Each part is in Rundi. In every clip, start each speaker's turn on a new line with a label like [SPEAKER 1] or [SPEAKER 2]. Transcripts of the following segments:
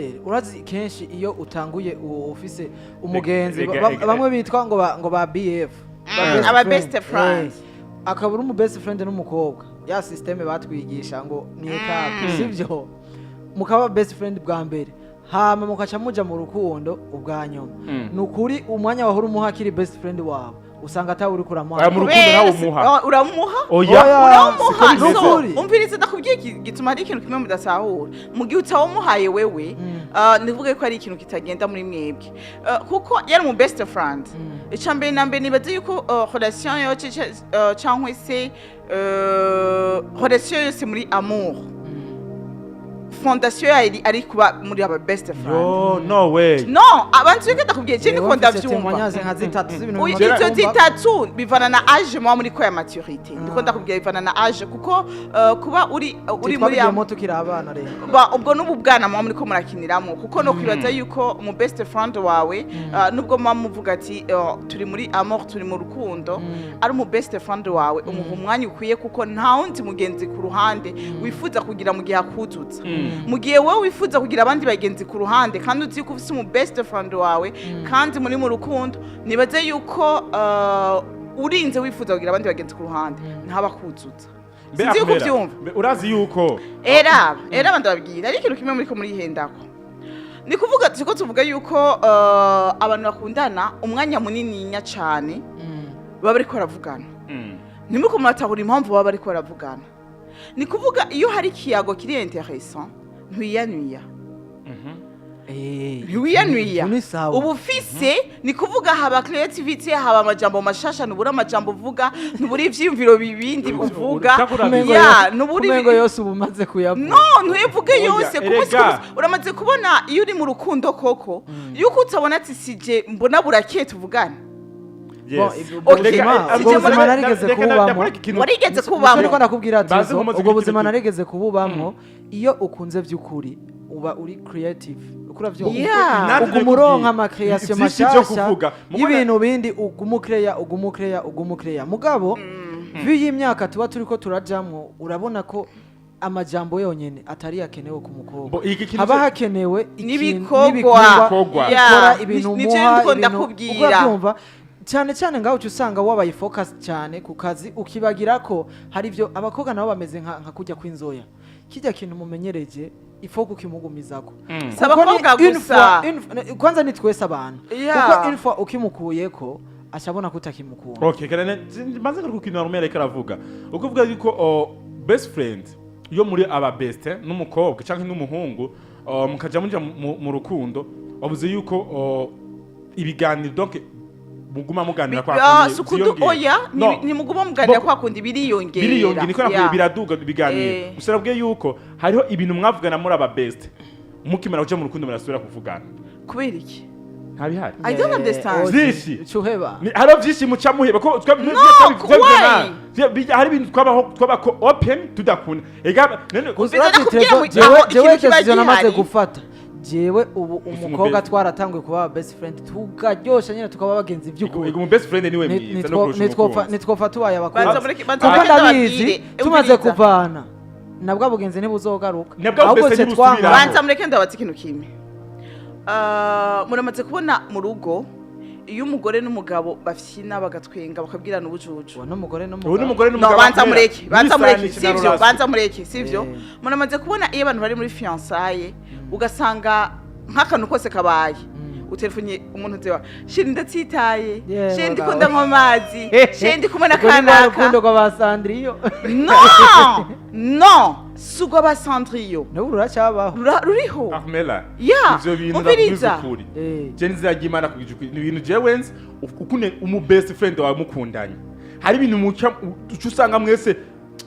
[SPEAKER 1] Trésor, urazi kenshi iyo utanguye ufise umugenzi, bamwe bitwa ngo ba BF, ba
[SPEAKER 2] Aba best friend.
[SPEAKER 1] Akaba uri umu best friend n'umukobwa, ya système batwigisha ngo ni étape, sivyo? Mukaba best friend bwa mbere, hama mukaca muja mu rukundo ubwa nyuma. Ni ukuri, umwanya wahora umuha akiri best friend wawe, usanga atawe uri kuramuha.
[SPEAKER 3] Aya, mu rukundo nawe umuha.
[SPEAKER 2] Oh, uramuha.
[SPEAKER 3] Oya.
[SPEAKER 1] Oya.
[SPEAKER 2] Uramuha.
[SPEAKER 3] Siko bimeze.
[SPEAKER 2] So
[SPEAKER 1] Nukuri.
[SPEAKER 2] umviriza, ndakubwiye gituma hari ikintu kimwe mudatahura. Mu gihe utawumuhaye wewe, nivuge ko ari ikintu kitagenda muri mwebwe, kuko yari mu best friend. Icya mbere na mbere, nibaze yuko relation yose, cyangwa se relation yose muri amour, fondation yayo ari kuba muri aba best friend.
[SPEAKER 3] Yo, no way.
[SPEAKER 2] No, abantu reka ndakubwiye, je niko
[SPEAKER 1] Jewe mfise
[SPEAKER 2] ndavyumva.
[SPEAKER 1] témoignage nka zitatu z'ibintu
[SPEAKER 2] Uyu-
[SPEAKER 1] bimaze
[SPEAKER 2] izo
[SPEAKER 1] kumva.
[SPEAKER 2] zitatu bivana na âge muba muri ko ya maturité. Ndiko ndakubwira bivana na âge, kuko kuba uri muri
[SPEAKER 1] Twabigiyemo tukiri abana rero.
[SPEAKER 2] Ba, ubwo n'ubu bwana muba muri ko murakiniramo, kuko no kwibaza yuko umu best friend wawe, nubwo muba muvuga ati turi muri amour, turi mu rukundo, ari umu best friend wawe, umuha umwanya ukwiye, kuko nta wundi mugenzi ku ruhande wifuza kugira mu gihe akuzuza. Mu gihe wowe wifuza kugira abandi bagenzi ku ruhande kandi uzi ko ufise umu best friend wawe kandi muri mu rukundo, nibaze yuko urinze wifuza kugira abandi bagenzi ku ruhande, ntaba akuzuza.
[SPEAKER 3] Mbe
[SPEAKER 2] Sinzi yuko
[SPEAKER 3] Ahmera,
[SPEAKER 2] ubyumva.
[SPEAKER 3] mbe urazi yuko
[SPEAKER 2] Era ndababwira, ari ikintu kimwe muri ko murihendako. Ni kuvuga, turiko tuvuga yuko abantu bakundana umwanya munininya cane baba bariko baravugana. Ntimuko muratahura impamvu baba bariko baravugana. Ni kuvuga, iyo hari ikiyago kiri intéressant, ntiwiyanuya, ntiwiyanuya.
[SPEAKER 1] Ni sawa.
[SPEAKER 2] Uba ufise, ni kuvuga, haba creativity, haba amajambo mashasha, ntubura amajambo uvuga, ntubura ivyiyumviro bibindi uvuga.
[SPEAKER 3] Utakura.
[SPEAKER 2] Ya, ntubura.
[SPEAKER 1] Kumengo yose uba umaze kuyavuga.
[SPEAKER 2] No, ntuyivuge
[SPEAKER 3] Oya,
[SPEAKER 2] yose ku munsi ku
[SPEAKER 3] erega.
[SPEAKER 2] munsi. Uramaze kubona iyo uri mu rukundo koko yuko utabona ati sije mbona burakeye tuvugana?
[SPEAKER 1] Bon,
[SPEAKER 3] Yes.
[SPEAKER 1] ubwo
[SPEAKER 2] Okay.
[SPEAKER 1] buzima,
[SPEAKER 2] Reka,
[SPEAKER 1] ubwo
[SPEAKER 2] sije
[SPEAKER 1] buzima narigeze
[SPEAKER 3] reka
[SPEAKER 1] kububamo.
[SPEAKER 3] ndakwereka ikintu.
[SPEAKER 2] Warigeze kubamo?
[SPEAKER 1] Ariko ndakubwira
[SPEAKER 3] Baze
[SPEAKER 1] Tezo,
[SPEAKER 3] nkomaze
[SPEAKER 1] ubwo
[SPEAKER 3] ikintu
[SPEAKER 1] buzima
[SPEAKER 3] kimwe.
[SPEAKER 1] narigeze kububamwo. Iyo ukunze by'ukuri, uba uri creative, uko uravyumva,
[SPEAKER 2] Yeah.
[SPEAKER 1] uguma uronka ama création
[SPEAKER 3] Vyinshi vyo
[SPEAKER 1] mashasha
[SPEAKER 3] kuvuga.
[SPEAKER 1] y'ibintu bindi, uguma ucréa, uguma ucréa, uguma ucréa. Mugabo vu y'imyaka tuba turiko turajamwo, urabona ko amajambo yonyene atari yakenewe ku mukobwa.
[SPEAKER 3] Bo, iki kintu
[SPEAKER 1] Haba hakenewe
[SPEAKER 2] N'ibikorwa.
[SPEAKER 1] n'ibikorwa,
[SPEAKER 2] Yeah.
[SPEAKER 1] gukora ibintu,
[SPEAKER 2] Nivyo
[SPEAKER 1] muha
[SPEAKER 2] ndiko
[SPEAKER 1] ibintu,
[SPEAKER 2] ndakubwira.
[SPEAKER 1] uko urabyumva. Cyane cyane ngaho uca usanga wabaye focus cyane ku kazi, ukibagira ko hari ibyo abakobwa nabo bameze nka kujya kw'inzoya, kijya kintu mumenyereje ifo kukimugumizako.
[SPEAKER 2] Si abakobwa
[SPEAKER 1] Kuko ni une
[SPEAKER 2] gusa.
[SPEAKER 1] kwanza ni twese abantu, kuko une fois ukimukuyeko, acabona ko utakimukunda.
[SPEAKER 3] Okay, kana maze ngaruka ku kintu Armel ariko aravuga. Ukuvuga yuko, oh, best friend, iyo muri aba best n'umukobwa canke n'umuhungu, oh, mukaja muja mu rukundo, wabuze yuko, oh, ibiganiro, donc muguma muganira kwa
[SPEAKER 2] Ah,
[SPEAKER 3] kundi
[SPEAKER 2] si ukudu
[SPEAKER 3] vyiyongera.
[SPEAKER 2] Oya,
[SPEAKER 3] No.
[SPEAKER 2] ntimuguma muganira
[SPEAKER 3] Bo-
[SPEAKER 2] kwa kundi, biriyongera.
[SPEAKER 3] Biriyongera, niko nakubwiye, biraduga ibiganiro. Gusa nabwiye yuko hariho ibintu mwavugana muri aba best, mukimara kuja mu rukundo murasubira kuvugana.
[SPEAKER 2] Kubera iki?
[SPEAKER 3] Ntabihari.
[SPEAKER 2] I don't understand.
[SPEAKER 3] Vyinshi.
[SPEAKER 1] Cuheba.
[SPEAKER 3] Hariho vyinshi muca muheba ko
[SPEAKER 2] No, why?
[SPEAKER 3] hari ibintu twabaho twabako open tudakunda ega none.
[SPEAKER 1] Gusa
[SPEAKER 2] Biza
[SPEAKER 1] urazi,
[SPEAKER 2] nakubwira
[SPEAKER 1] Trezor,
[SPEAKER 2] ngo
[SPEAKER 1] jewe
[SPEAKER 2] aho
[SPEAKER 1] jewe
[SPEAKER 2] ikintu kiba
[SPEAKER 1] decision namaze
[SPEAKER 2] gihari.
[SPEAKER 1] gufata, jewe ubu umukobwa
[SPEAKER 3] best.
[SPEAKER 1] twaratanguye kuba best friend, tukaryosha nyine, tukaba bagenzi by'ukuri.
[SPEAKER 3] Ego, mu best friend niwe mwiza no kurusha umukunzi.
[SPEAKER 1] Nitwopfa tubaye
[SPEAKER 2] Banza
[SPEAKER 1] abakunzi,
[SPEAKER 2] banza
[SPEAKER 1] kuko
[SPEAKER 2] mureke
[SPEAKER 1] ndabizi
[SPEAKER 2] ndababwire.
[SPEAKER 1] tumaze
[SPEAKER 2] Umviriza.
[SPEAKER 1] kuvana nabwo abugenzi ntibuzogaruka.
[SPEAKER 3] Nabwo
[SPEAKER 1] Ahubwo
[SPEAKER 3] best
[SPEAKER 1] twe
[SPEAKER 3] ntibusubira.
[SPEAKER 1] twanga.
[SPEAKER 2] Banza mureke ndabatse ikintu kimwe. Muramaze kubona mu rugo iyo umugore n'umugabo bafyina, bagatwenga, bakabwirana ubujuju?
[SPEAKER 1] Uwo n'umugore
[SPEAKER 3] Ubu
[SPEAKER 1] n'umugabo.
[SPEAKER 3] n'umugore
[SPEAKER 2] No,
[SPEAKER 3] n'umugabo
[SPEAKER 2] banza
[SPEAKER 3] bakorera.
[SPEAKER 2] mureke, banza mureke.
[SPEAKER 3] Bisanisha na
[SPEAKER 2] Sivyo?
[SPEAKER 3] relation.
[SPEAKER 2] Banza mureke, sivyo?
[SPEAKER 1] Eh.
[SPEAKER 2] Muramaze kubona iyo abantu bari muri fiançailles, ugasanga nk'akantu kose kabaye, utelefone umuntu uzi wawe: "Chéri, ndatsitaye."
[SPEAKER 1] Yeah,
[SPEAKER 2] "Chéri,
[SPEAKER 1] bagabo.
[SPEAKER 2] ndikunda nywa amazi. Chéri, ndi kumwe na
[SPEAKER 1] Ubwo ni rwa
[SPEAKER 2] kanaka."
[SPEAKER 1] rukundo rwa ba Sandriyo.
[SPEAKER 2] No, no, si urwa ba Sandriyo.
[SPEAKER 1] N'ubu ruracyabaho.
[SPEAKER 2] Ruriho.
[SPEAKER 3] Ahmela,
[SPEAKER 2] Yeah,
[SPEAKER 3] ivyo bintu
[SPEAKER 2] umviriza.
[SPEAKER 3] ndakubwiza ukuri.
[SPEAKER 1] Eh.
[SPEAKER 3] Je nizira ry'Imana kubwije ukuri, ni ibintu jewe nzi ukune umu best friend wawe mukundanye, hari ibintu muca uca usanga mwese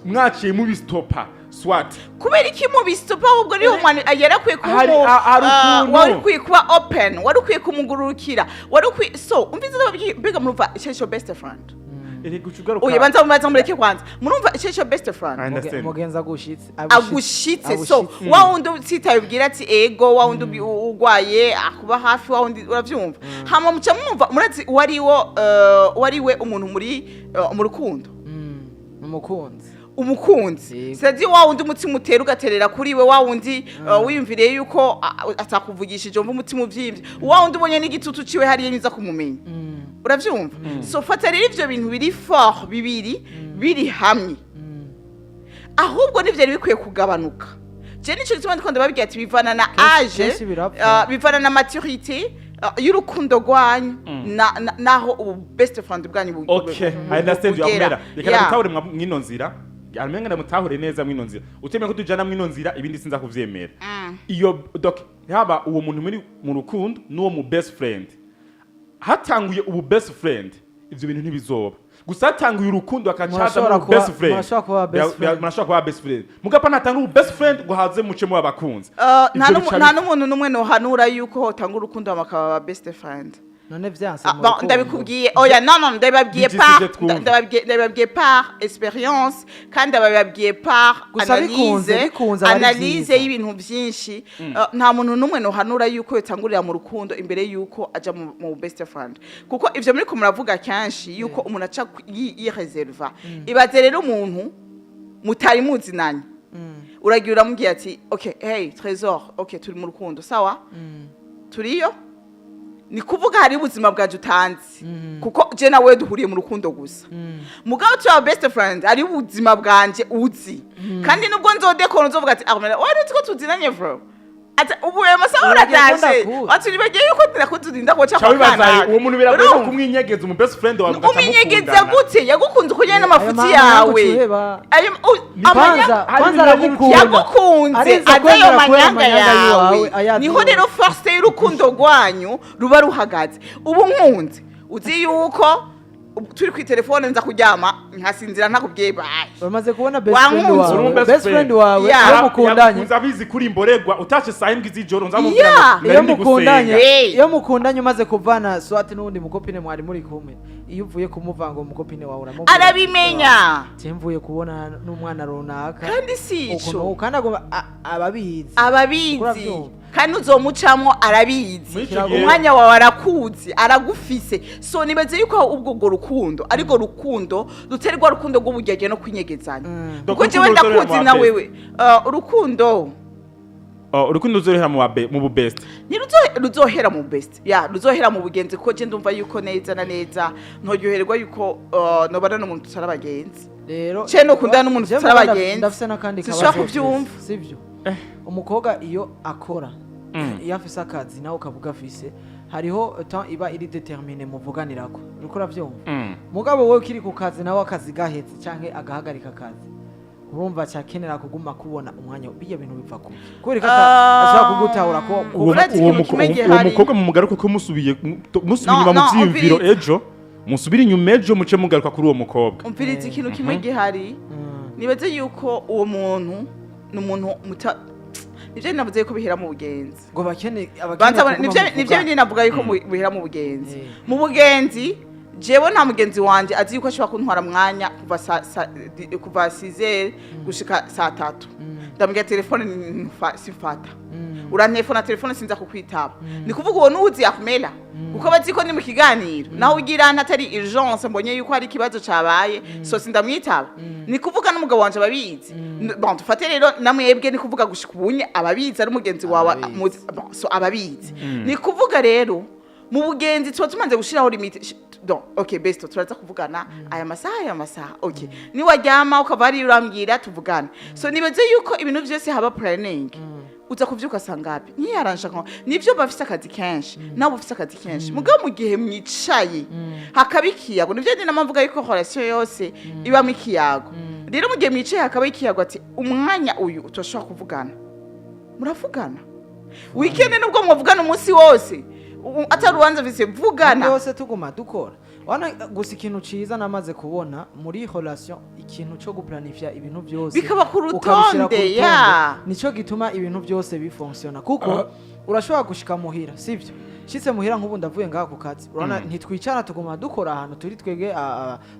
[SPEAKER 3] mwaciye mubistopa swat.
[SPEAKER 2] Kubera iki mubistopa? Ahubwo niho mwana yari akwiye kuba
[SPEAKER 3] Hari ukuntu.
[SPEAKER 2] wari ukwiye kuba open, wari ukwiye kumugurukira, wari ukwiye. So umviriza, ndababwiye, mbega murumva icyo best friend?
[SPEAKER 3] Erega uca ugaruka.
[SPEAKER 2] Oya, banza banza mureke kwanza. Murumva icyo best friend?
[SPEAKER 3] I understand.
[SPEAKER 1] Mugenzi agushitse.
[SPEAKER 2] Agushitse. So wa wundi utitaye ubwira ati ego, wa wundi ugwaye akuba hafi, wa wundi uravyumva. Hama muca mwumva murazi uwariwo, uwariwe umuntu muri mu rukundo.
[SPEAKER 1] Umukunzi.
[SPEAKER 2] Umukunzi,
[SPEAKER 1] Yego.
[SPEAKER 2] c'est-à-dire wa wundi umutima utera ugaterera kuri we, wa wundi wiyumviriye yuko atakuvugishije umva umutima uvyimvye, wa wundi ubonye n'igitutu ciwe hariya niza kumumenya. Uravyumva? So fata rero ivyo bintu biri fort bibiri biri hamwe, ahubwo ntivyari bikwiye kugabanuka. Je nico gituma ndiko ndababwira ati bivana na âge,
[SPEAKER 1] Kenshi birapfa.
[SPEAKER 2] bivana na maturité y'urukundo rwanyu naho ubu best friend bwanyu
[SPEAKER 3] Okay, I understand you.
[SPEAKER 2] bugera.
[SPEAKER 3] Amera, reka ndamutahure mwino nzira. Amenga ndamutahure neza mwino nzira. Utemeye ko tujana mwino nzira, ibindi sinza kuvyemera. Iyo donc haba uwo muntu muri mu rukundo n'uwo mu best friend, hatanguye ubu best friend, ivyo bintu ntibizoba. Gusa hatanguye urukundo akacaza
[SPEAKER 1] Murashobora
[SPEAKER 3] mu best friend,
[SPEAKER 1] murashobora kuba best friend.
[SPEAKER 3] Murashobora kuba best friend, mugapa natanga ubu best friend ngo haze muce mu abakunzi.
[SPEAKER 2] Nta
[SPEAKER 3] Ivyo bica
[SPEAKER 2] nta n'umuntu n'umwe nohanura yuko hotanga urukundo bakaba best friend.
[SPEAKER 1] None vyanse
[SPEAKER 2] Ah,
[SPEAKER 1] mu
[SPEAKER 2] bon,
[SPEAKER 1] rukundo.
[SPEAKER 2] Ndabikubwiye, oya, non, ndabibabwiye
[SPEAKER 3] Bijisije
[SPEAKER 2] par
[SPEAKER 3] twumve.
[SPEAKER 2] Ndabibabwiye par expérience, kandi ndabibabwiye par
[SPEAKER 1] Gusa
[SPEAKER 2] analyse,
[SPEAKER 1] bikunze aba ari
[SPEAKER 2] analyse
[SPEAKER 1] vyiza.
[SPEAKER 2] y'ibintu byinshi. Nta muntu n'umwe nohanura yuko yotangurira mu rukundo imbere yuko aja mu best friend, kuko ivyo muri ko muravuga kenshi yuko umuntu aca yireserva. Ibaze rero umuntu mutari muzinanye, uragira uramubwiye ati: "Okay, hey Trésor, okay, turi mu rukundo, sawa, turiyo." Ni kuvuga hari ubuzima bwaje utanzi, kuko je nawe duhuriye mu rukundo gusa. Mugabo tuba best friend, ari ubuzima bwanje uzi, kandi nubwo nzodekora nzovuga ati: "Armela, wari uzi ko tuzinanye, bro?" Ati ubu ayo masaha
[SPEAKER 1] Uragiye ko
[SPEAKER 2] uratashe,
[SPEAKER 1] ndakuzi.
[SPEAKER 2] ati nibagiye yuko ndakuzudinda koca
[SPEAKER 3] Ca
[SPEAKER 2] kwa
[SPEAKER 3] wibaza
[SPEAKER 2] kanaka.
[SPEAKER 3] uwo muntu biragoye no
[SPEAKER 2] Urumva?
[SPEAKER 3] kumwinyegeza umu best friend wawe mugaca
[SPEAKER 2] Umwinyegeza
[SPEAKER 3] mukundana.
[SPEAKER 2] gute? Yagukunze uko nyene n'amafuti
[SPEAKER 1] Ayo
[SPEAKER 2] yawe.
[SPEAKER 1] ucuheba.
[SPEAKER 2] Ayo
[SPEAKER 1] Kwanza
[SPEAKER 3] Hari
[SPEAKER 1] kwanza
[SPEAKER 3] ibintu
[SPEAKER 1] aragukunda.
[SPEAKER 2] Yagukunze
[SPEAKER 1] Ariza
[SPEAKER 2] azi ayo
[SPEAKER 1] kwemera kubera
[SPEAKER 2] manyanga
[SPEAKER 1] amanyanga
[SPEAKER 2] yawe.
[SPEAKER 1] yiwawe, ayazi
[SPEAKER 2] Niho
[SPEAKER 1] wowe.
[SPEAKER 2] rero force y'urukundo rwanyu ruba ruhagaze. Ubu nkunze uzi yuko turi ku telefone nza kuryama nkasinzira ntakubwiye bye.
[SPEAKER 1] Bamaze kubona best friend
[SPEAKER 2] Wankunze.
[SPEAKER 1] wawe.
[SPEAKER 3] Uri umu
[SPEAKER 1] Best friend wawe
[SPEAKER 2] Yeah.
[SPEAKER 1] iyo mukundanye,
[SPEAKER 3] Yakunze abizi kuri imboregwa, utashe saa 7 z'ijoro nzamubwira ngo
[SPEAKER 1] iyo
[SPEAKER 3] nari ndi
[SPEAKER 1] mukundanye,
[SPEAKER 3] gusenga.
[SPEAKER 2] Hey.
[SPEAKER 1] iyo mukundanye umaze kuvana swati n'uwundi mukopine mwari muri kumwe, iyo uvuye kumuvanga uwo mukopine wawe uramubwira,
[SPEAKER 2] Arabimenya.
[SPEAKER 1] "Ati, mvuye kubona n'umwana runaka."
[SPEAKER 2] Kandi si
[SPEAKER 1] Ukuntu
[SPEAKER 2] ico.
[SPEAKER 1] kandi agomba ababizi.
[SPEAKER 2] Ababizi.
[SPEAKER 1] Urabyumva?
[SPEAKER 2] Kandi uzomucamwo arabizi.
[SPEAKER 3] Muri ico gihe-
[SPEAKER 2] Umwanya wawe arakuzi, aragufise. So nibaze yuko ubwo ubwo rukundo ariko rukundo rutari rwa rukundo rw'ubugenge no kwinyegezanya,
[SPEAKER 3] Donc
[SPEAKER 2] kuko jewe
[SPEAKER 3] urukundo ruzorohera
[SPEAKER 2] ndakuzi
[SPEAKER 3] mu
[SPEAKER 2] na
[SPEAKER 3] ba
[SPEAKER 2] wewe. Urukundo
[SPEAKER 3] Oh, urukundo ruzohera mu bu best.
[SPEAKER 2] Ruzohera mu best ya ruzohera mu bugenzi, kuko je ndumva yuko neza na neza ntoryoherwa yuko nobana n'umuntu tutari abagenzi.
[SPEAKER 1] Rero
[SPEAKER 2] Ce nokundana n'umuntu
[SPEAKER 1] Jewe
[SPEAKER 2] tutari
[SPEAKER 1] mugabo
[SPEAKER 2] abagenzi.
[SPEAKER 1] ndafise n'akandi
[SPEAKER 2] Sinshobora
[SPEAKER 1] kabazo,
[SPEAKER 2] kuvyumva.
[SPEAKER 1] sivyo? Umukobwa iyo akora, iyo afise akazi nawe ukaba ugafise, hariho temps iba iri déterminée muvuganirako, uriko uravyumva? Mugabo wowe ukiri ku kazi nawe akazi gahetse canke agahagarika akazi, urumva cyakenera kuguma kubona umwanya. Bijya bintu biva kuki? Kubera ko ashobora kugutahura ko
[SPEAKER 2] Uretse
[SPEAKER 3] Uwo
[SPEAKER 2] ikintu kimwe
[SPEAKER 3] uwo
[SPEAKER 2] gihari.
[SPEAKER 3] mukobwa mumugaruke ko musubiye
[SPEAKER 2] No,
[SPEAKER 3] inyuma mu
[SPEAKER 2] no,
[SPEAKER 3] vyiyumviro.
[SPEAKER 2] umviriza.
[SPEAKER 3] Ejo musubire inyuma, ejo muce mugaruka kuri uwo mukobwa.
[SPEAKER 2] Umviriza, ikintu kimwe gihari, nibaze yuko uwo muntu ni umuntu muta nivyo navuze yuko bihera mu bugenzi.
[SPEAKER 1] Ngo bakene abakeneye
[SPEAKER 2] Banza
[SPEAKER 1] kuguma
[SPEAKER 2] nivyo
[SPEAKER 1] muvugana.
[SPEAKER 2] bindi navuga yuko bihera mu bugenzi. Mu bugenzi, jewe nta mugenzi wanje azi yuko ashobora kuntwara mwanya kuva kuva 6h gushika saa 3. Ndamubwira telefone simfata, urantefona telefone sinza kukwitaba. Ni kuvuga uwo nuzi akumela kuko bazi ko ni mu kiganiro, naho ugira ntatari urgence, mbonye yuko hari ikibazo cabaye, so sindamwitaba. Ni kuvuga n'umugabo wanje ababizi. Bon, dufate rero namwebwe, ni kuvuga gushika ubunye ababizi ari umugenzi wawe.
[SPEAKER 1] Ababizi.
[SPEAKER 2] Bon, so ababizi, ni kuvuga rero mu bugenzi tuba tumaze gushiraho limite. Donc okay, besto, turaza kuvugana aya masaha, aya masaha, okay, niwaryama ukava hariya urambwira tuvugane. So nibaze yuko ibintu vyose haba planning. Uza kuvyuka sangapi ntiyaranje nko nivyo bafise akazi kenshi, nawe ufise akazi kenshi, mugabo mu gihe mwicaye hakaba ikiyago. Nivyo ndi namvuga yuko relation yose ibamo ikiyago. Rero mu gihe mwicaye hakaba ikiyago ati umwanya uyu turashobora kuvugana, muravugana. Weekend nubwo mwavugana umunsi wose, atari urubanza vise vugana.
[SPEAKER 1] Yose tuguma dukora wana gusa ikintu ciza namaze kubona muri relation, ikintu cyo guplanifya ibintu byose
[SPEAKER 2] Bikaba ku
[SPEAKER 1] ukabishira ku
[SPEAKER 2] rutonde,
[SPEAKER 1] rutonde,
[SPEAKER 2] ya.
[SPEAKER 1] nico gituma ibintu byose bifonctiona, kuko urashobora gushika muhira, sivyo? Shitse muhira nk'ubu ndavuye ngaha ku kazi, urabona ntitwicara, tuguma dukora ahantu turi twebwe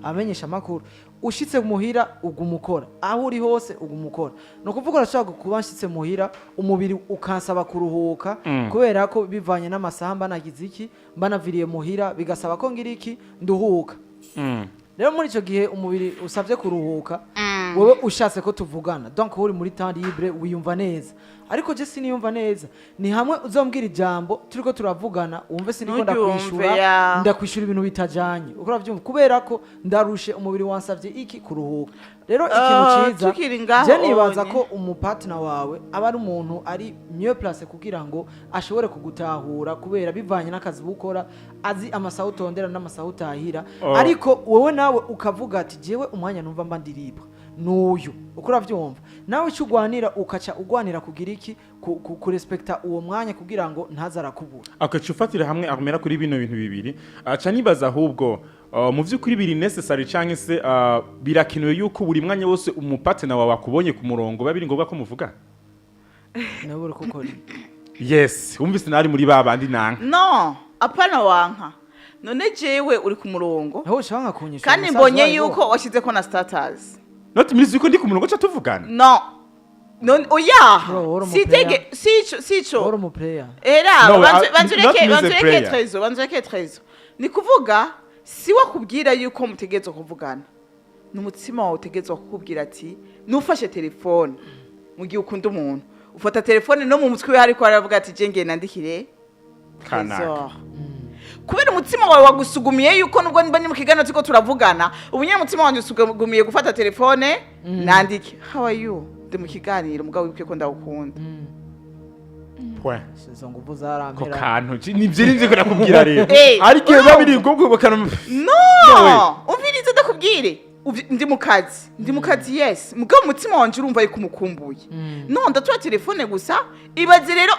[SPEAKER 1] abamenyesha amakuru. Ushitse muhira uguma ukora, aho uri hose uguma ukora. Ni ukuvuga urashobora kuba nshitse muhira umubiri ukansaba kuruhuka, kubera ko bivanye n'amasaha mba nagize iki, mba naviriye muhira, bigasaba ko ngira iki, nduhuka. Rero muri icyo gihe umubiri usabye kuruhuka, Wowe ushatse ko tuvugana, donc uri muri temps libre, wiyumva neza, ariko je siniyumva neza. Ni hamwe uzombwira ijambo turiko turavugana, wumve siniko
[SPEAKER 2] Nturyumve,
[SPEAKER 1] ndakwishura,
[SPEAKER 2] ya.
[SPEAKER 1] ndakwishura ibintu bitajanye, uko uravyumva, kubera ko ndarushe, umubiri wansavye iki? Kuruhuka. Rero ikintu ciza,
[SPEAKER 2] Tukiri ngaho
[SPEAKER 1] je nibaza
[SPEAKER 2] onye.
[SPEAKER 1] ko umupartner wawe aba ari umuntu ari mieux placé kugira ngo ashobore kugutahura, kubera bivanye n'akazi ukora, azi amasaha utondera n'amasaha utahira.
[SPEAKER 3] Oh.
[SPEAKER 1] Ariko wowe nawe ukavuga ati: "Jewe umwanya numva mba ndi libre nuyu." Uko uravyumva, nawe icyo ugwanira, ukaca ugwanira kugira iki? Kurespekta uwo mwanya kugira ngo ntaze arakubura.
[SPEAKER 3] Akaca ufatira hamwe akumera kuri bino bintu bibiri, aca nibaza ahubwo, mu by'ukuri biri necessary canke se birakenewe yuko buri mwanya wose umupartner wawe akubonye ku murongo biba biri ngombwa ko muvuga?
[SPEAKER 1] Nawe uri kukora.
[SPEAKER 3] Yes, wumvise nari muri ba bandi nanka.
[SPEAKER 2] No, apana, wanka none jewe uri ku murongo.
[SPEAKER 1] Nawe ushaka kunyishura
[SPEAKER 2] Kandi
[SPEAKER 1] message
[SPEAKER 2] mbonye
[SPEAKER 1] wayo.
[SPEAKER 2] yuko washyizeko na status.
[SPEAKER 3] Not means yuko ndi ku murongo ca tuvugana.
[SPEAKER 2] No, none oya.
[SPEAKER 1] Bro, uri
[SPEAKER 2] sitege sico
[SPEAKER 1] uri
[SPEAKER 2] sico
[SPEAKER 1] umuplayer.
[SPEAKER 2] Era
[SPEAKER 3] No,
[SPEAKER 2] banzu banzureke
[SPEAKER 3] not means a
[SPEAKER 2] banzureke
[SPEAKER 3] prayer.
[SPEAKER 2] Trezo, banzureke Trezo. Ni kuvuga si wakubwira yuko mutegerezwa kuvugana, ni umutima wawe utegerezwa kukubwira ati nufashe telefone. Mu gihe ukunda umuntu, ufata telefone no mu mutwe we hariko aravuga ati: "Je ngiye nandikire
[SPEAKER 3] Kanaka."
[SPEAKER 2] Trésor." Kubera umutima wawe wagusugumiye yuko nubwo niba ni mu kiganiro turiko turavugana ubu nyine, umutima wanjye usugumiye gufata telefone nandike: "How are you? Ndi mu kiganiro, mugabo wibuke ko ndagukunda."
[SPEAKER 3] Point.
[SPEAKER 1] Izo nguvu
[SPEAKER 3] Ko
[SPEAKER 1] zarampera.
[SPEAKER 3] kantu nivyo ko nakubwira rero.
[SPEAKER 2] Eh,
[SPEAKER 3] ariko iyo
[SPEAKER 2] urumva?
[SPEAKER 3] biba biri ngombwa bakana.
[SPEAKER 2] No,
[SPEAKER 3] No.
[SPEAKER 2] Umvirize ndakubwire. Ndi mu kazi, ndi mu kazi, yes, mugabo umutima wanje urumva yuko umukumbuye. No ndatura telefone gusa. Ibaze rero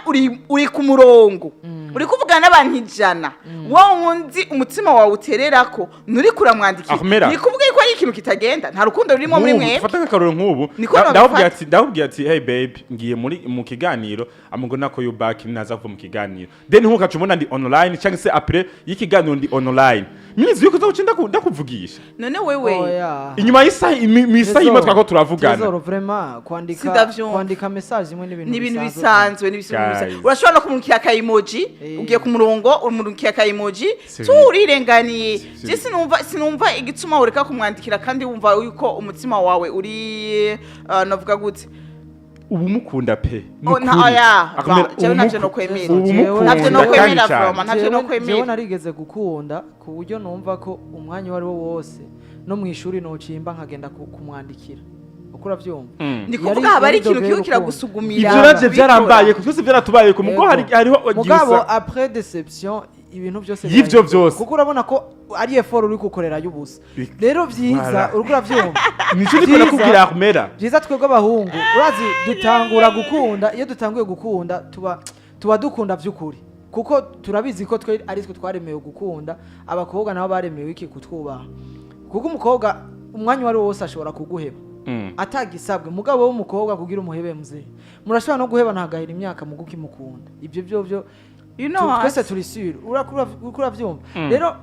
[SPEAKER 2] uri ku murongo, uri kuvugana n'abantu 100, wowe wundi umutima wawe utererako nturi kuramwandikira.
[SPEAKER 3] Ahmera.
[SPEAKER 2] Ni kuvuga yuko ari ikintu kitagenda, nta rukundo rurimo muri
[SPEAKER 3] Nk'ubu
[SPEAKER 2] mwebwe.
[SPEAKER 3] Dufate nk'akarorero nk'ubu.
[SPEAKER 2] Niko nabifata.
[SPEAKER 3] Ndakubwira ati: "Hey babe, ngiye muri mu kiganiro, I'm gonna call you back naza kuva mu kiganiro." Then nkukaca ubona ndi online, cyangwa se après y'ikiganiro ndi online, means yuko uzoca ndakuvugisha.
[SPEAKER 2] None wewe
[SPEAKER 1] Oya.
[SPEAKER 3] Inyuma y'isaha, mu isaha imwe twako turavugana.
[SPEAKER 1] Trésor, vraiment, kwandika
[SPEAKER 2] Sindavyumva.
[SPEAKER 1] kwandika message imwe n'ibintu
[SPEAKER 2] Ni ibintu bisanzwe, ni ibintu bisanzwe.
[SPEAKER 3] Guys.
[SPEAKER 2] Urashobora no kumurikira aka emoji.
[SPEAKER 1] Eh.
[SPEAKER 2] Ugiye ku murongo, umurikira aka emoji,
[SPEAKER 3] Si
[SPEAKER 2] turirenganiye.
[SPEAKER 3] Si
[SPEAKER 2] Je sinumva igituma ureka kumwandikira kandi wumva yuko umutima wawe uri, navuga gute?
[SPEAKER 3] Ubu mukunda pe.
[SPEAKER 2] Oh,
[SPEAKER 3] Nukuri.
[SPEAKER 2] oya,
[SPEAKER 3] Akumera-
[SPEAKER 2] ba, jewe
[SPEAKER 3] ubu
[SPEAKER 2] navyo nokwemera.
[SPEAKER 3] Ubu mukunda
[SPEAKER 2] Navyo nokwemera
[SPEAKER 3] kandi cyane.
[SPEAKER 2] vraiment, navyo nokwemera.
[SPEAKER 1] Jewe narigeze gukunda ku buryo numva ko umwanya uwo ari wo wose no mu ishuri nocimba nkagenda kumwandikira, uko uravyumva.
[SPEAKER 2] Ni kuvuga haba ari
[SPEAKER 1] Yari
[SPEAKER 2] ikintu
[SPEAKER 1] degré
[SPEAKER 2] kiba
[SPEAKER 1] y'urukundo.
[SPEAKER 2] kiragusugumira
[SPEAKER 3] Ivyo navyo
[SPEAKER 2] kubikora.
[SPEAKER 3] byarambaye, twese byaratubaye ko mugo
[SPEAKER 1] Yego.
[SPEAKER 3] hariho
[SPEAKER 1] Mugabo
[SPEAKER 3] gusa-
[SPEAKER 1] après déception ibintu byose
[SPEAKER 3] Y'ivyo
[SPEAKER 1] birahinduka.
[SPEAKER 3] vyose.
[SPEAKER 1] Kuko urabona ko ari effort uri gukorera y'ubusa. Rero vyiza,
[SPEAKER 3] Voilà.
[SPEAKER 1] uriko uravyumva.
[SPEAKER 3] Nico ndiko
[SPEAKER 1] Vyiza-
[SPEAKER 3] nakubwira, Ahmera.
[SPEAKER 1] Byiza, twebwe abahungu, urazi dutangura gukunda, iyo dutanguye gukunda tuba dukunda by'ukuri, kuko turabizi ko twe ari twe twaremewe gukunda. Abakobwa nabo baremewe iki? Kutwubaha. Kuko umukobwa umwanya uwo ari wo wose ashobora kuguheba atagisabwe. Mugabo w'umukobwa kugira umuhebe, mzee, murashobora no guheba ntagahera imyaka mugo ukimukunda. Ibyo byo byo
[SPEAKER 2] You know what?
[SPEAKER 1] Twese turi sûr, uriko uravyumva. Rero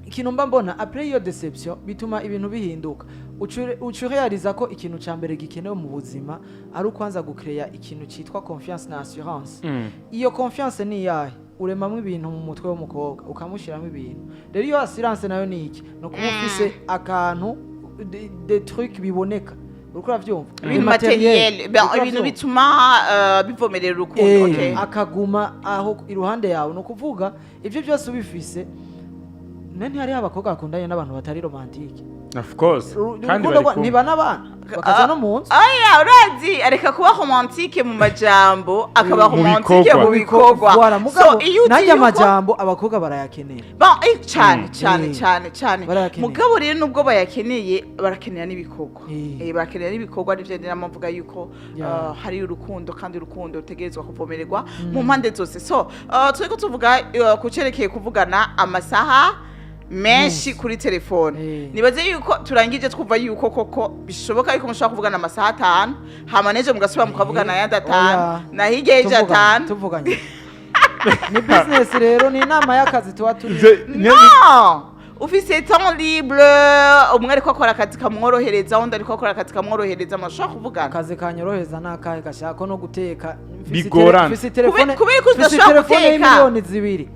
[SPEAKER 1] ikintu mba mbona, après iyo déception bituma ibintu bihinduka. Uca urealiza ko ikintu ca mbere gikenewe mu buzima ari ukwanza gucreya ikintu citwa confiance na assurance. Iyo confiance ni iyahe? Uremamwo ibintu mu mutwe w'umukobwa, ukamushyiramo ibintu. Rero iyo assurance nayo ni iki? Ni ukuba ufise akantu de trucs biboneka, uriko uravyumva.
[SPEAKER 2] Ibintu matériel,
[SPEAKER 1] Uriko
[SPEAKER 2] ibintu
[SPEAKER 1] uravyumva?
[SPEAKER 2] bituma bivomerera urukundo. Okay.
[SPEAKER 1] Akaguma aho iruhande yawe. Ni ukuvuga ibyo byose ubifise, ne ntihariho abakobwa bakundanye n'abantu batari romantique?
[SPEAKER 3] Of course. Kandi
[SPEAKER 1] Urukundo
[SPEAKER 3] bari kumwe.
[SPEAKER 1] ntiba n'abana bakaza no mu nzu.
[SPEAKER 2] Aya, urazi, areka kuba romantique mu majambo, akaba
[SPEAKER 3] Mu
[SPEAKER 2] romantique
[SPEAKER 3] bikorwa.
[SPEAKER 2] mu bikorwa.
[SPEAKER 1] Voilà, mugabo
[SPEAKER 2] So iyo uzi
[SPEAKER 1] nanjye
[SPEAKER 2] yuko
[SPEAKER 1] amajambo abakobwa barayakenera.
[SPEAKER 2] Bon, cyane cyane cyane cyane.
[SPEAKER 1] Barayakeneye.
[SPEAKER 2] Mugabo rero nubwo bayakeneye, barakenera n'ibikorwa. Barakenera n'ibikorwa. Nivyo ndimo mvuga yuko hari urukundo, kandi urukundo rutegerezwa kuvomererwa mu mpande zose. So turiko tuvuga ku cerekeye kuvugana amasaha menshi kuri telefone. Nibaze yuko turangije twumva yuko koko bishoboka yuko mushobora kuvugana amasaha 5, hama n'ejo mugasubira mukavugana ayandi 5,
[SPEAKER 1] Oya.
[SPEAKER 2] na hirya y'ejo 5.
[SPEAKER 1] Tuvuganye ni business, rero ni inama y'akazi tuba turi.
[SPEAKER 2] No, ufise temps libre, umwe ariko akora akazi kamworohereza, undi ariko akora akazi kamworohereza, mushobora kuvugana.
[SPEAKER 1] Akazi kanyorohereza ni akahe gashaka no guteka?
[SPEAKER 3] Bigorana.
[SPEAKER 1] Mfise telefone,
[SPEAKER 2] Kubera ko
[SPEAKER 1] mfise
[SPEAKER 2] udashobora
[SPEAKER 1] telefone
[SPEAKER 2] guteka.
[SPEAKER 1] y'imiliyoni 2,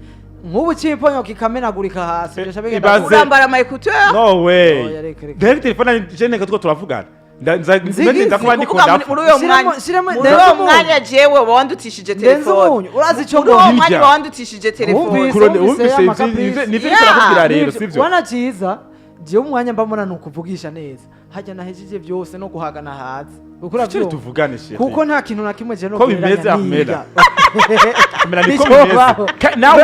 [SPEAKER 1] nk'ubu cimponyo kikamenagurika hasi, byoca bigenda
[SPEAKER 3] Ibaze.
[SPEAKER 1] gute?
[SPEAKER 2] Urambara ama écouteur.
[SPEAKER 3] No way.
[SPEAKER 1] Oya, reka, reka.
[SPEAKER 3] Rero telefone je neka two turavugana.
[SPEAKER 1] Nzigizi.
[SPEAKER 3] Ndakuba ndiko
[SPEAKER 2] Kuvuga
[SPEAKER 3] ndapfa.
[SPEAKER 2] muri uyo mwanya, muri
[SPEAKER 1] ndenze
[SPEAKER 2] uwo
[SPEAKER 1] umunyu.
[SPEAKER 2] mwanya jewe wandutishije
[SPEAKER 1] Ndenze
[SPEAKER 2] telefone.
[SPEAKER 1] umunyu, urazi ico
[SPEAKER 2] Muri uwo
[SPEAKER 1] ngomba.
[SPEAKER 2] mwanya
[SPEAKER 3] Hirya.
[SPEAKER 2] wandutishije telefone.
[SPEAKER 1] Wumvise,
[SPEAKER 3] Kurone
[SPEAKER 1] wumvise
[SPEAKER 3] wumvise
[SPEAKER 1] ya
[SPEAKER 3] ivyo
[SPEAKER 1] makaprisi.
[SPEAKER 3] nivyo
[SPEAKER 2] Yeah.
[SPEAKER 3] ndakubwira rero,
[SPEAKER 1] Nivyo,
[SPEAKER 3] sivyo?
[SPEAKER 1] Wana ciza, jewe umwanya mbamona nukuvugisha neza, hajya nahejeje byose no guhagana hazi. Kuko
[SPEAKER 3] Cyo
[SPEAKER 1] uravyumva?
[SPEAKER 3] tuvugane, chérie.
[SPEAKER 1] Kuko nta kintu na kimwe je no
[SPEAKER 3] Ko bimeze, Ahmeda. Ahmeda, niko
[SPEAKER 1] Nico
[SPEAKER 3] bimeze. Nawe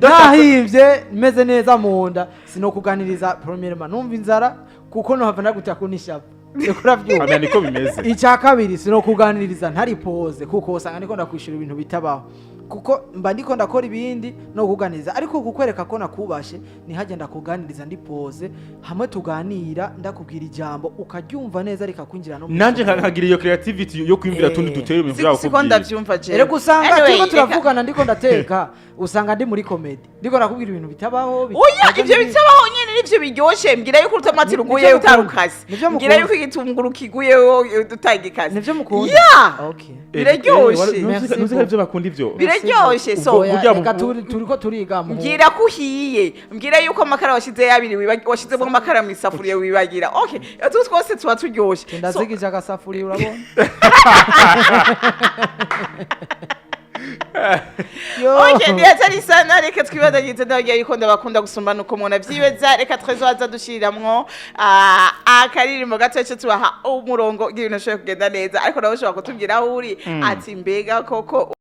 [SPEAKER 1] nahivye meze neza mu nda, sinokuganiriza premièrement numva inzara, kuko nohava ndagutaka unishapa. Kuko uravyumva?
[SPEAKER 3] Ahmeda, niko bimeze.
[SPEAKER 1] Icya kabiri, sinokuganiriza ntari posé, kuko usanga ndiko ndakwishura ibintu bitabaho, kuko mba ndiko ndakora ibindi no kuganiriza. Ariko kukwereka ko nakubashe, nihajya ndakuganiriza ndi posé, hamwe tuganira ndakubwira ijambo ukaryumva neza rikakwinjira no mu
[SPEAKER 3] Nanje
[SPEAKER 1] mutima.
[SPEAKER 3] nkagira iyo creativity yo kwiyumvira tundi duteye ibintu byabo
[SPEAKER 2] Siko
[SPEAKER 3] kubwira.
[SPEAKER 2] ndavyumva jewe.
[SPEAKER 1] Erega usanga
[SPEAKER 2] Anyway,
[SPEAKER 1] turiko turavugana ndiko ndateka, usanga ndi muri comedy, ndiko ndakubwira ibintu bitabaho.
[SPEAKER 2] Oya, ivyo bitabaho nyene nivyo biryoshe. Mbwira yuko urutomati
[SPEAKER 1] Nivyo
[SPEAKER 2] ruguye
[SPEAKER 1] mukunda.
[SPEAKER 2] utarukase.
[SPEAKER 1] Nivyo
[SPEAKER 2] Mbwira
[SPEAKER 1] mukunda.
[SPEAKER 2] yuko igitunguru kiguyeho utagikase.
[SPEAKER 1] Nivyo mukunda.
[SPEAKER 2] Yeah.
[SPEAKER 1] Okay.
[SPEAKER 2] Biraryoshe.
[SPEAKER 1] Merci
[SPEAKER 3] Nuzi
[SPEAKER 1] beaucoup.
[SPEAKER 3] ibyo bakunda ivyo.
[SPEAKER 2] Biraryoshe, so
[SPEAKER 1] Oya,
[SPEAKER 3] burya
[SPEAKER 1] reka turiko turiga muhungu.
[SPEAKER 2] Mbwira ko uhiye, mbwira yuko amakara washize yabiri, washizemo amakara mu isafuriya wibagira. Okay, utu twose tuba turyoshe. So,
[SPEAKER 1] Ndazigije agasafuriya, urabona. Yo.
[SPEAKER 2] Okay, ni hatari sana. Reka twibazagize, ndababwira yuko ndabakunda gusumba nuko umuntu avyibeza. Reka Trezor aza dushiriramwo akaririmbo gato, cyo tubaha umurongo ibintu bishobora kugenda neza. Ariko nawe ushobora kutubwira aho uri, ati mbega koko.